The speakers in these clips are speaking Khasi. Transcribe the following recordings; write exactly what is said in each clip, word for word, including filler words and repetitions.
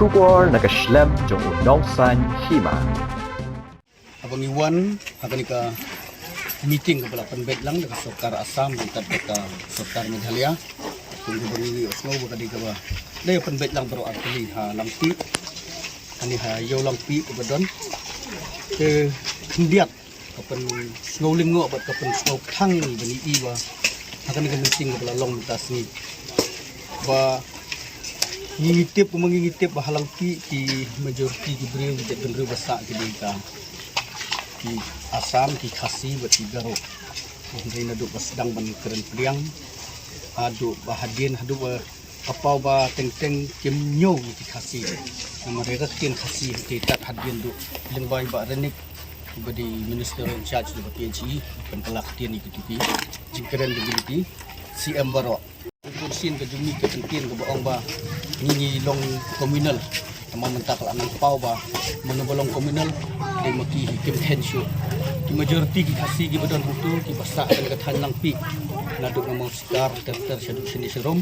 Khubor na ka shlem jong u nongsaiñ hima. Haba ngi wan ha kane ka meeting kaba la pynbeit lang da ka sorkar Assam ryngkat bad ka sorkar Meghalaya, kum kaba ngi ïohsngew ba ka dei kaba la pynbeit lang baroh artylli ha Langpih, hangne ha Ïew Langpih kaba don. Te khyndiat ka pynsngew lyngngoh bad ka pynsngew kthang ïa ngi ba ngi i ba ha kane ka meeting kaba la long mynta sngi ba ngi ngi tip, kumba ngi ngi tip ba ha Langpih ki majority ki briew, ki jaitbynriew ba sah ki dei ka ki Assam, ki Khasi bad ki Garo. Hynrei naduh ba sdang ban kren pdiang haduh ba hadien, haduh ba ka paw ba teng teng kim ñiew ïa ki Khasi. Namar ïa ka ktien Khasi te tat hadien duh lyngba i Bah Renik ba dei minister in charge jong ka P H E, kan kylla ktien ïa kito ki jingkren jong ki C M baroh. Ka sien ka jong ngi ka kyntien kaba ong ba ngi ngi long communal. Namar mynta ka la nang paw ba mano ba long communal, dei ma ki hi kim khein shuh. Ki majority ki Khasi kiba don hangto kiba sah ha kane ka thaiñ Langpih, naduh na Mawsikar ter ter shaduh shane sharum,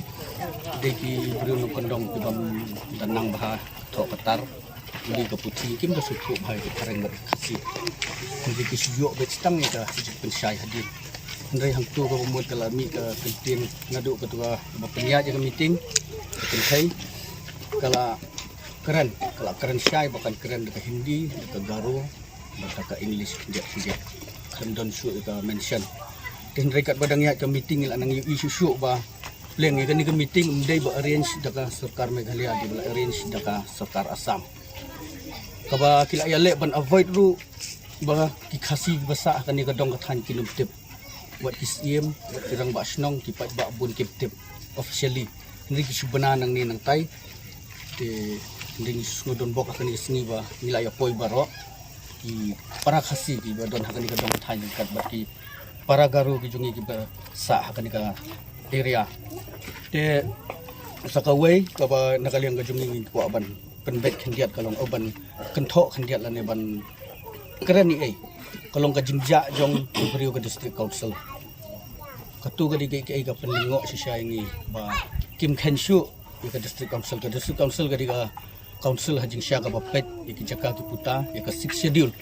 dei ki briew nongkyndong kibym da nang bha thoh ka tar, ym dei ka puthi, kim da sngewthuh bha ïa ka phareng bad ka Khasi. Hynrei ki shu ïoh beit tang ïa ka jingpynshai hadien. Hynrei hangto kaba mut ka la mih ka kyntien naduh kato kaba pynïaid ïa ka meeting, ka kynthei ka la kren, ka la kren shai ba kan kren da ka Hindi, da ka Garo bad da ka English khyndiat khyndiat. Khlem don shuh ïa ka mention. Te hynrei katba dang ïaid ka meeting ngi la nang ïohi shuh shuh ba pleng ïa kane ka meeting ym dei ba arrange da ka sorkar Meghalaya, dei ba la arrange da ka sorkar Assam. Kaba ki la ïaleh ban avoid ruh ba ki Khasi kiba sah ha kane ka dong ka thaiñ kin ym tip. Wat ki Syiem, wat ki rangbah shnong, ki paidbah bun kim tip officially. Hynrei ki shu bna nangne nangtai. Te hynrei ngi shu sngewdon bok ha kane ka sngi ba ngi la ïa poi baroh ki para Khasi kiba don ha kane ka dong ka thaiñ ryngkat bad ki para Garo ki jong ngi kiba sah ha kane ka area. Te sa kawei kaba na ka liang ka jong ngi ngi kwah ban pynbeit khyndiat ka long, oh, ban kynthoh khyndiat lane ban kren ïa ei ka long ka jingjah jong ki briew ka District Council. Kato ka dei kaei kaei ka pynlyngngoh shisha ïa ngi ba kim khein shuh ïa ka District Council. Ka District Council ka dei ka council ha jingshisha kaba peit ïa ki jaka ki puta, ïa ka Sixth Schedule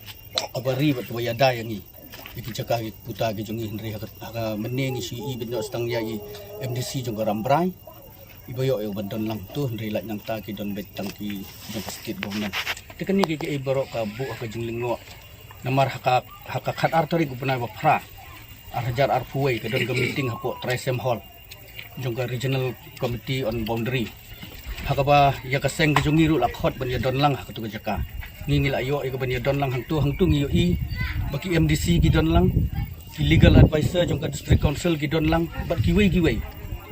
kaba ri bad kaba ïada ïa ngi ïa ki jaka ki puta ki jong ngi. Hynrei ha ka, ha ka mynne ngi shu i beit noh tang ïa i M D C jong ka Rambrai. Iba ïoh ïa u ban don lang tu, hynrei lait nangta ki don beit tang ki jong ka state government. Te kane ki, ki ei baroh ka buh ha ka jinglyngngoh. Namar ha ka, ha ka khatar tarik u bnai ba phra, ar hajar arphew wei, ka don ka meeting hapoh Trisem Hall jong ka Regional Committee on Boundary. Ha kaba ïa ka seng ka jong ngi ruh la khot ban ïa don lang ha katu ka jaka. Ngi ngi la ïoh ïa ka ban ïa don lang hangtu, hangtu ngi ïohi ba ki M D C ki don lang, ki legal advisor jong ka District Council ki don lang, bad kiwei kiwei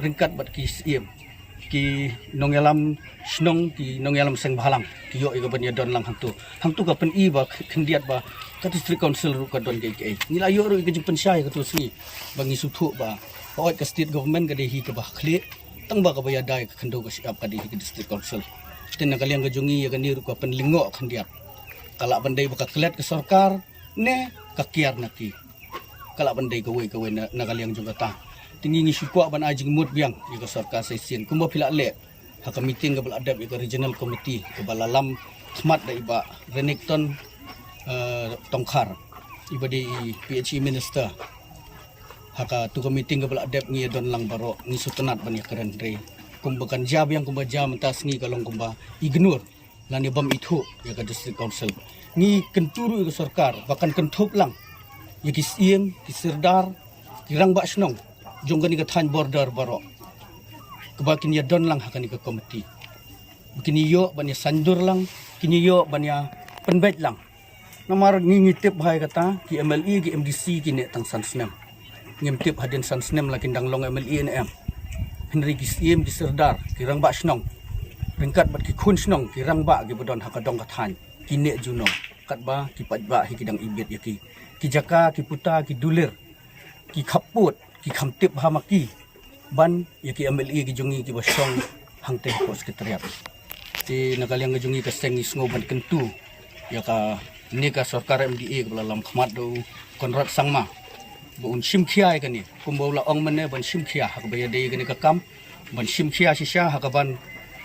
ryngkat bad ki Syiem, ki nongïalam shnong, ki nongïalam seng bhalang, ki ïoh ïa ka ban ïa don lang hangtu. Hangtu ka pyni ba khyndiat ba ka District Council ruh ka don kaei kaei. Ngi la ïoh ruh ïa ka jingpynshai ha katu ka sngi ba ngi sngewthuh ba hooid ka state government ka dei hi kaba khlieh, tang ba kaba ïada ïa ka khyndew ka shyiap ka dei hi ka District Council. Te na ka liang ka jong ngi ïa kane ruh ka pynlyngngoh khyndiat. Ka lah ban dei ba ka klet ka sorkar ne ka kiar na ki. Ka lah ban dei kawei kawei na, na ka liang jong kata. Te ngi ngi shu kwah ban ai jingmut biang ïa ka sorkar sa shisien kumba phi la leh ha ka meeting kaba la dep ïa ka Regional Committee kaba la lam khmat da i Bah Renikton, eh, Tongkhar, iba dei i P H E Minister. Ha katu ka meeting kaba la dep ngi ïa don lang baroh, ngi sngewtynnat ban ïa kren, hynrei kumba kan jia biang kumba jia mynta sngi ka long kumba ignore lane bym ithuh ïa ka District Council. Ngi kyntu ruh ïa ka sorkar ba kan kynthup lang ïa ki Syiem, ki Sirdar, ki rangbah shnong jong kane ka thaiñ border baroh, kaba kin ïa don lang ha kane ka committee. Kin ïoh ban ïa saiñdur lang, kin ïoh ban ïa pynbeit lang. Namar ngi ngi tip bha ïa kata, ki M L A, ki M D C ki neh tang san snem. Ngim tip hadien san snem la kin dang long M L A ne em. Hynrei ki Syiem, ki Sirdar, ki rangbah shnong, ryngkat bad ki khun shnong, ki rangbah kiba don ha ka dong ka thaiñ, ki neh junom. Katba ki paidbah hi ki dang ibit ïa ki, ki jaka, ki puta, ki dulir, ki khappud, ki kham tip bha ma ki ban ïa ki M L A ki jong ngi kiba shong hangtei hapoh Secretariat. Te na ka liang ka jong ngi ka seng ngi sngew ban kyntu ïa kane ka sorkar M D A kaba la lam khmat da u Conrad Sangma ba un shim khia ïa kane, kumba u la ong mynne ban shim khia ha kaba ïadei ïa kane ka kam, ban shim khia shisha ha kaban,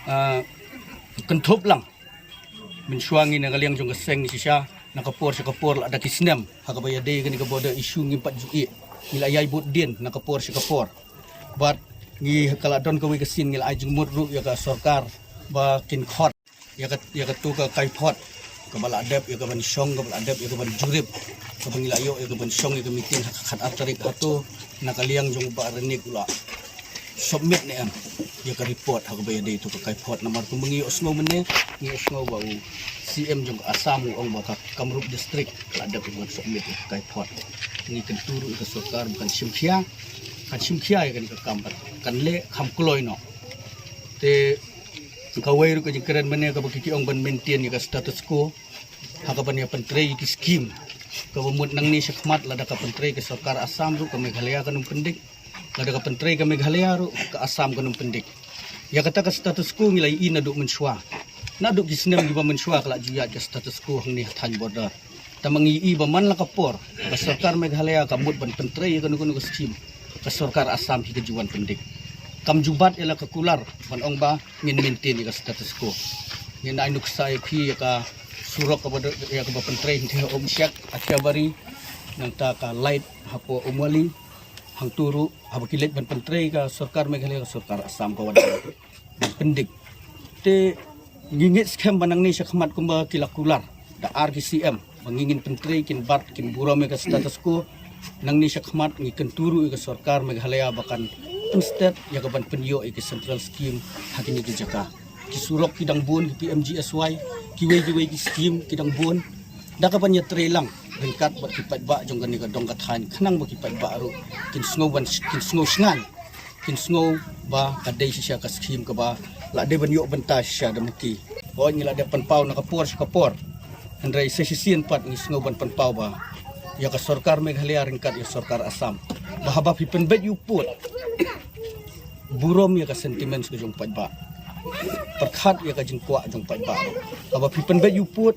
ah, kynthup lang. Mynshuwa ngi na ka liang jong ka seng ngi shisha, na ka por sha ka por lada ki snem ha kaba ïadei kane ka border issue ngim pat ju ïeh. Ngi la ïai bud dien na ka por sha ka por. Bad ngi ka la don kawei ka sien ngi la ai jingmut ruh ïa ka sorkar ba kin khot ïa ka, ïa katu ka kaiphod kaba la dep ïa ka ban shong, kaba la dep ïa ka ban jurip, kaba ngi la ïoh ïa ka ban shong ïa ka meeting ha ka khat ar tarik. Hato na ka liang jong u Bah Renik u la submit ne em ïa ka report ha kaba ïadei tu ka kaiphod? Namar kumba ngi ïohsngew mynne, ngi ïohsngew ba u C M jong ka Assam u ong ba ka Kamrup district ka la dep ïa ka ban submit ïa ka kaiphod. Ngi kyntu ruh ïa ka sorkar ba kan shim khia, kan shim khia ïa kane ka kam, kan leh kham kloi noh. Te kawei ruh ka jingkren mynne kaba ki, ki ong ban maintain ïa ka status quo ha kaban ïa pyntrei ïa ki skim. Kaba mut nangne shakhmat lada ka pyntrei ka sorkar Assam ruh ka Meghalaya kan ym pyndik. Lada ka pyntrei ka Meghalaya ruh ka Assam kan ym pyndik. Ïa kata ka status quo ngi la ïohi naduh mynshuwa. Naduh ki snem kiba mynshuwa ka la ju ïaid ka status quo hangne ha thaiñ border. Tangba ngi ïohi ba man la ka por ba sorkar Meghalaya ka mut ban pyntrei ïa kano kano ka skim, ka sorkar Assam hi ka ju wan pyndik. Kam ju bat ïa la ka kular ban ong ba ngin maintain ïa ka status quo. Ngin ai nuksa ïa phi ïa ka surok kaba, ïa kaba pyntrei hangtei ha Umshek, Akhiabari, nangta ka light hapoh Umwali. Hangtu ruh haba ki leit ban pyntrei ka sorkar Meghalaya, ka sorkar Assam ka wan ban pyndik. Te ngi ngeit skhem ba nangne shakhmat kumba ki la kular da ar ki C M ba ngi ngin pyntrei, kin bat, kin burom ïa ka status quo. Nangne shakhmat ngi kyntu ruh ïa ka sorkar Meghalaya ba kan pynstet ïa ka ban pynïoh ïa ki central scheme ha kine ki jaka. Ki surok ki dang bun, ki P M G S Y, kiwei kiwei ki skim ki dang bun. Da kaban ïatrei lang ryngkat bad ki paidbah jong kane ka dong ka thaiñ, khnang ba ki paidbah ruh kin sngew ban, kin sngew shngaiñ, kin sngew ba ka dei shisha ka skim kaba la dei ban ïoh bynta shisha da ma ki. Hooid, ngi la dep pynpaw na ka por sha ka por, hynrei sa shisien pat ngi sngew ban pynpaw ba ïa ka sorkar Meghalaya ryngkat ïa sorkar Assam, ba haba phi pynbeit ïa u pud, burom ïa ka sentiments ka jong paidbah, pyrkhat ïa ka jingkwah jong paidbah. Haba phi pynbeit ïa u pud,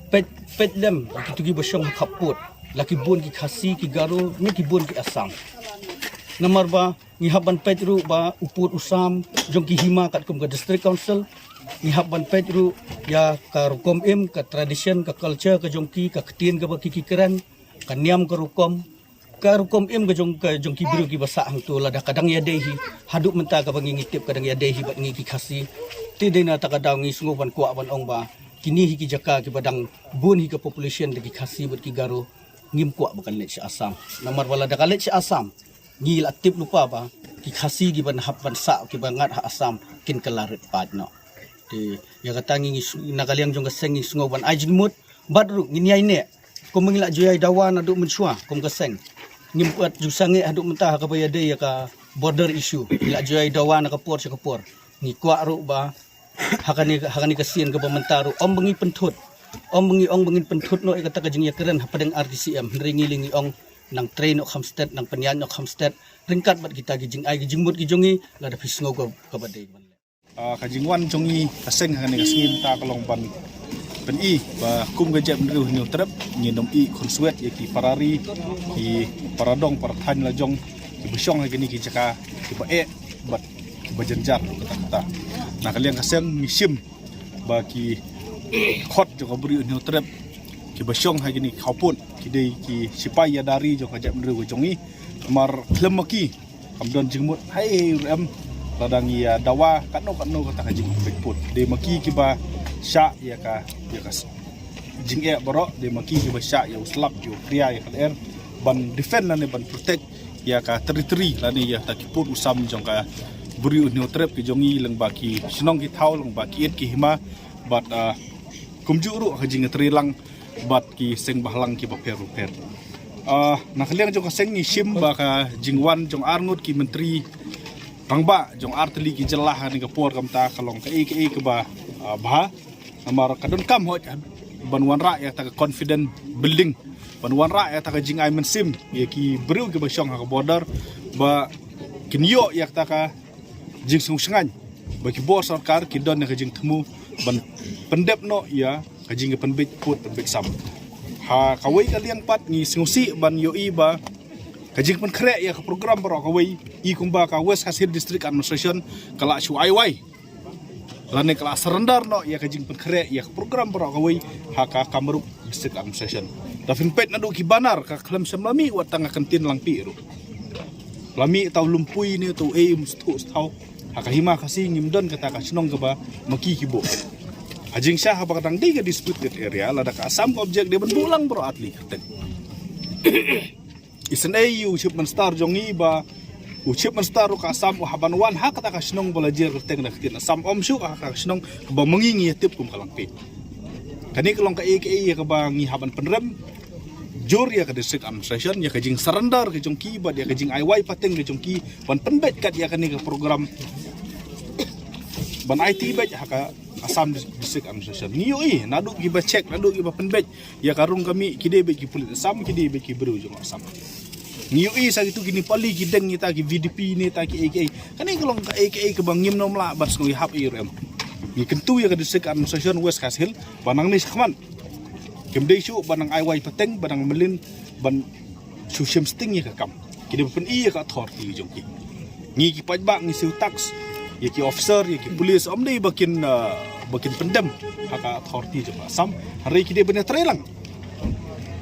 peit, peit lem ïa kitu kiba shong ha khappud, la ki bun ki Khasi, ki Garo ne ki bun ki Assam. Namar ba ngi hap ban peit ruh ba u pud u sam jong ki hima katkum ka District Council. Ngi hap ban peit ruh ïa ka rukom im, ka tradition, ka culture ka jong ki, ka ktien kaba ki, ki kren, ka niam ka rukom, ka rukom im ka jong, ka jong ki briew kiba sah hangtu. Lada ka dang ïadei hi, haduh mynta kaba ngi, ngi tip ka dang ïadei hi bad ngi ki Khasi, te dei na kata ka daw ngi sngew ban kwah ban ong ba kine hi ki jaka kiba dang bun hi ka population da ki Khasi bad ki Garo, ngim kwah ba kan leit sha Assam. Namar ba lada ka leit sha Assam, ngi la tip lypa ba ki Khasi kiba hap ban sah, kiba ngat ha Assam, kin kylla rit paid noh. Te ïa kata ngi, ngi s-, na ka liang jong ka seng ngi sngew ban ai jingmut. Bad ruh ngin ïai neh, kum ngi la ju ïai dawa naduh mynshuwa kum ka seng. Ngim pat ju sangeh haduh mynta ha kaba ïadei ïa ka border issue. Ngi la ju ïai dawa na ka por sha ka por. Ngi kwah ruh ba ha kane, ha kane ka sien kaba mynta ruh, ym ba ngi pynthut, ym ba ngi ong ba ngin pynthut noh ïa kata ka jingïakren hapdeng ar ki C M, hynrei ngi lei ngi ong nang trei noh kham stet, nang pynïaid noh kham stet ryngkat bad kita ki jingai ki jingmut ki jong ngi, lada phi sngew ka, kaba dei. Ah, ka jingwan jong ngi ka seng ha kane ka sngi mynta ka long ban pyni ba kum ka jaitbynriew Hynñiewtrep ngin ym ïeh khunswet ïa ki para ri, ki para dong, para thaiñ la jong kiba shong ha kine ki jaka kiba eh bad kiba jynjar ruh katta katta. Na ka liang ka seng ngi shim ba ki khot jong ka Bri u Hynñiewtrep kiba shong ha kine ki khappud ki dei ki sipai ïada ri jong ka jaitbynriew ka jong ngi. Namar khlem ma ki kam don jingmut haei ruh em. Lada ngi ïa dawa katno katno kata ka jingpynbeit pud, dei ma ki kiba shah ïa ka, ïa ka s-, jingeh baroh, dei ma ki kiba shah ïa u slap, ïa u khria, ïa ka lyer, ban defend lane ban protect ïa ka territory lane ïa kata ki pud u sam jong ka Bri u Hynñiewtrep ki jong ngi, lyngba ki shnong ki thaw, lyngba ki it ki hima, bad, ah, kumjuh ruh ka jingïatreilang bad ki seng bhalang kiba pher bapher. Ah, na ka liang jong ka seng ngi shim ba ka jingwan jong arngut ki myntri rangbah jong artylli ki jylla ha kane ka por ka mynta ka long kaei kaei kaba, ah, bha. Namar ka donkam hooid ban wanrah ïa kata ka confidence building, ban wanrah ïa kata ka jingai mynsiem ïa ki briew kiba shong ha ka border ba kin ïoh ïa kata ka jingsngewshngaiñ ba ki bor sorkar ki don ïa ka jingthmu ban pyndep noh ïa ka jingpynbeit pud pynbeit sam. Ha kawei ka liang pat ngi sngewsih ban ïohi ba ka jingpynkhreh ïa ka program baroh kawei, i kumba ka West Khasi Hills District Administration ka la shu ai wai lane ka la surrender noh ïa ka jingpynkhreh ïa ka program baroh kawei ha ka Kamrup District Administration. Da phin peit naduh ki banner ka khlem shym la mih wat tang ka kyntien Langpih ruh. La mih tau Lumpui ne tau ei um sthu stau. Ha ka Hima Khasi ngim don kata ka shnong kaba ma ki ki buh. Ha jingshah haba ka dang dei ka disputed area, lada ka Assam ka object dei ban buh lang baroh artylli kyrteng. Isynei ïa u Chief Minister jong ngi ba u Chief Minister ruh ka Assam u hap ban wan ha kata ka shnong ba la jer kyrteng da ka ktien Assam, ym shuh ha ka shnong kaba ma ngi ngi ïa tip kum ka Langpih. Kane ka long kaei kaei ïa kaba ngi hap ban pynrem jur ïa ka District Administration, ïa ka jingsurrender ka jong ki bad ïa ka jingai wai pateng ka jong ki ban pynbeit kat ïa kane ka program ban aiti beit ha ka Assam Dis-, District Administration. Ngi ïohi naduh kiba check, naduh kiba pynbeit ïa ka rung ka mih, ki dei beit ki pulit Assam, ki dei beit ki briew jong Assam. Ngi ïohi sa kitu ki Nepali ki deng kita ki V D P ne ta kiei kiei. Kane ka long kaei kaei kaba ngim nym lah ban sngewhap ïa ruh em. Ngi kyntu ïa ka District Administration West Khasi Hills ba nangne shakhmat kim dei shuh ban nang ai wai pateng, ban nang mlien, ban shu shim sting ïa ka kam. Ki dei ban pyni ïa ka authority jong ki. Ngi ki paidbah ngi siew tax ïa ki officer, ïa ki police, ym dei ba kin, uh, ba kin pyndem ha ka authority jong ka Assam. Hynrei ki dei ban ïatrei lang.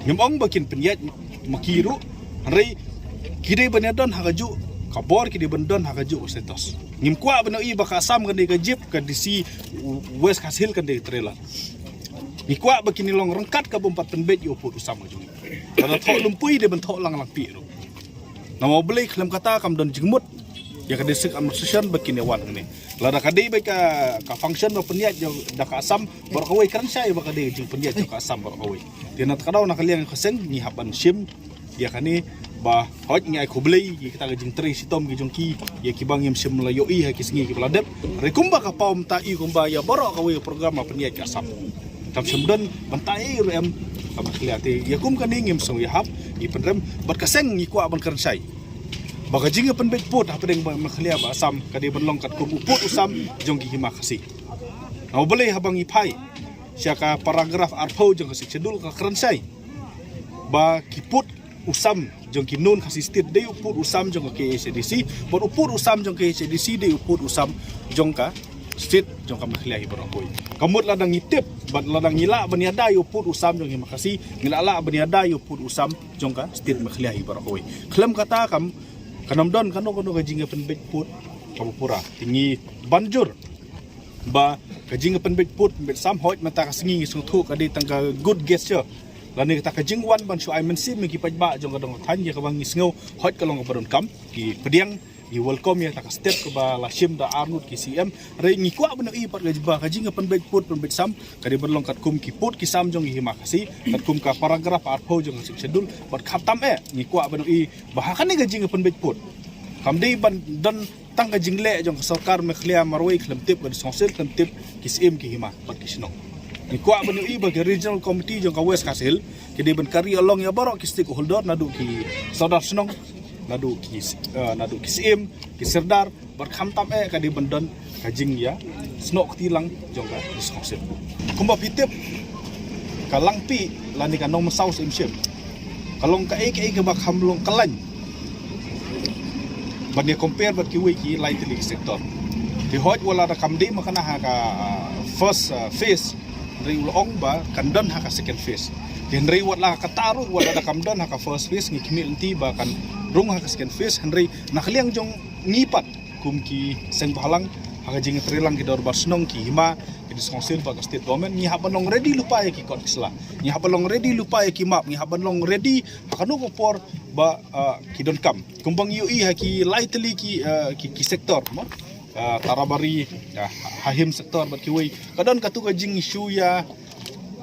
Ngim ong ba kin pynïaid ma ki ruh. Hynrei ki dei ban ïadon ha kajuh ka bor, ki dei ban don ha kajuh ka status. Ngim kwah ban ïohi ba ka Assam kan dei ka jip ka D C, West Khasi Hills kan dei ka trailer. Ngi kwah ba kin long ryngkat, ka bym pat pynbeit ïa u pud u sam ka jong ngi. Lada thoh Lumpui dei ban thoh lang Langpih ruh. Namar balei khlem kata kam don jingmut ïa ka District Administration ba kin ïa wan hangne. Lada ka dei beit ka, ka function ba pynïaid jong da ka Assam baroh kawei, kren shai ba ka dei jingpynïaid jong ka Assam baroh kawei. Te na kata ka daw na ka liang ka seng ngi hap ban shim ïa kane ba hooid ngi ai khublei ïa kita ka jingtrei shitom ki jong ki ïa kiba ngim shym la ïohi ha ki sngi kiba la dep. Hynrei kumba ka paw mynta, i kumba ïa baroh kawei ka program ba pynïaid ka Assam. Kam shym don ban tai ruh em ka Meghalaya, te ïa kum kane ngim sngew ïahap, ngi pynrem bad ka seng ngi kwah ban kren shai ba ka jingïapynbeit pud hapdeng ba Meghalaya bad Assam ka dei ban long katkum u pud u sam jong ki Hima Khasi. Namar balei? Haba ngi phai sha ka paragraph arphew jong ka Sixth Schedule ka kren shai ba ki pud u sam jong ki Noon Khasi State dei u pud u sam jong ka K H A D C, bad u pud u sam jong ka K H A D C dei u pud u sam jong ka state jong ka Meghalaya hi baroh kawei. Ka mut lada ngi tip bad lada ngi lah ban ïada ïa u pud u sam jong ki Hima Khasi, ngi lah lah ban ïada ïa u pud u sam jong ka state Meghalaya hi baroh kawei. Khlem kata kam, kan ym don kano kano ka jingïapynbeit pud kaba pura. Te ngi ban jur ba ka jingïapynbeit pud pynbeit sam, hooid mynta ka sngi ngi sngewthuh ka dei tang ka good gesture lane kata ka jingwan ban shu ai mynsiem ïa ki paidbah jong ka dong ka thaiñ, ïa kaba ngi sngew hooid ka long kaba donkam. Ki pdiang, ngi welcome ïa kata ka step kaba la shim da arngut ki C M. Hynrei ngi kwah ban ïohi pat ka jingba ka jingïapynbeit pud pynbeit sam ka dei ban long katkum ki pud ki sam jong ki Hima Khasi, katkum ka paragraph arphew jong ka Sixth Schedule. Bad khamtam eh ngi kwah ban ïohi ba ha kane ka jingïapynbeit pud kam dei ban don tang ka jingleh jong ka sorkar Meghalaya marwei, khlem tip ka District Council, khlem tip ki Syiem ki Hima bad ki Shnong. Ngi kwah ban ïohi ba ki Regional Committee jong ka West Khasi Hills ki dei ban carry along ïa baroh ki stakeholder, naduh ki Sordar Shnong, naduh ki, eh, naduh ki Syiem, ki Sirdar, bad khamtam eh ka dei ban don ka jingïasnoh kti lang jong ka District Council. Kumba phi tip, ka Langpih lane ka Nongmynsaw Syiemship ka long kaei kaei kaba kham long kyllaiñ ban ïa compare bad kiwei ki lai tylli ki sector. Te hooid wat la da kam dei ma kane ha ka, ah, first, ah, phase, hynrei u la ong ba kan don ha ka second phase. Te hynrei wat la kata ruh, wat la da kam don ha ka first phase, ngi khmih lynti ba kan rung ha ka second phase. Hynrei na ka liang jong ngi pat kum ki seng bhalang ha ka jingïatreilang ki dorbar shnong, ki hima, ki District Council bad ka state government, ngi hap ban long ready lypa ïa ki kot ki sla, ngi hap ban long ready lypa ïa ki map, ngi hap ban long ready ha kano ka por ba, ah, ki donkam. Kumba ngi ïohi ha ki lai tylli ki, ah, ki, ki sector mo, ah, Tarabari, ah, ha Hima sector bad kiwei, ka don katu ka jingïashu ïa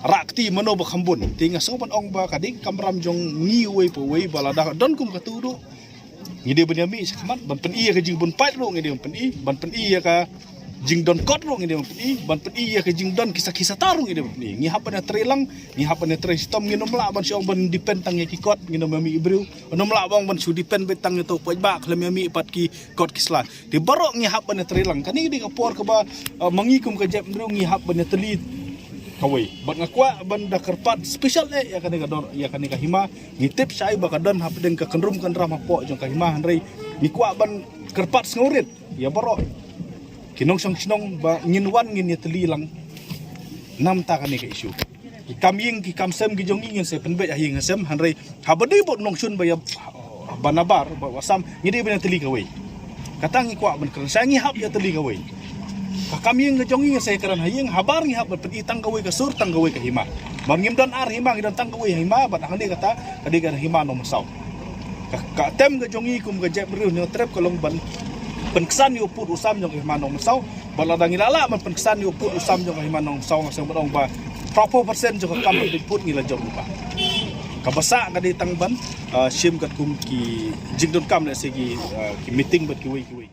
rah kti mano ba kham bun. Te nga sngew ban ong ba ka dei ka kamram jong ngi uwei pa uwei ba la da don kum katu ruh, ngi dei ban ïa mih shakhmat ban pyni ïa ka jingbun paid ruh, ngi dei ban pyni, ban pyni ïa ka jingdonkot ruh ngi dei ban pyni, ban pyni ïa ka jingdon ki sakhi sata ruh ngi dei ban pyni. Ngi hap ban ïatreilang, ngi hap ban ïatrei shitom, ngin ym lah ban shu ong ban depend tang ïa ki kot, ngin ym ïa mih briew. Ngin ym lah ban shu depend beit tang ïa uto u paidbah, khlem ïa mih pat ki kot ki sla. Te baroh ngi hap ban ïatreilang. Kane ka dei ka por kaba, eh, ma ngi kum ka jaitbynriew ngi hap ban ïatylli kawei. Bad nga kwah ban da kyrpad special eh ïa kane ka dor, ïa kane ka hima. Ngi tip shai ba ka don hapdeng ka kynrum kynram hapoh jong ka hima, hynrei ngi kwah ban kyrpad sngewrit ïa baroh Ki nongshong shnong ba ngin wan ngin ïatylli lang namar kane ka issue. Ki kam ïing ki kam sem ki jong ngi ngin sa pynbeit ha ïing ha sem, hynrei haba dei bad nongshun ba ïa ba nabar ba wasam ngi dei ban ïatylli kawei. Kata ngi kwah ban kren, sa ngi hap ïatylli kawei. Ka kam ïing ka jong ngi ngin sa kren ha ïing, habar ngi hap ban pyni tang kawei ka sur tang kawei ka hima. Mar ngim don ar hima, ngi don tang kawei hima, bad hangne kata ka dei ka hima Nongmynsaw. Ka, ka tem ka jong ngi kum ka jaitbynriew Hynñiewtrep ka long ban pynksan ïa u pud u sam jong ka hima Nongmynsaw. Bad lada ngi la lah ban pynksan ïa u pud u sam jong ka hima Nongmynsaw, nga sngewbha ban ong ba phraphew percent jong ka kam ban pud ngi la jop lypa. Kaba sah ka dei tang ban, ah, shim katkum ki jingdonkam lehse ki, ah, ki meeting bad kiwei kiwei.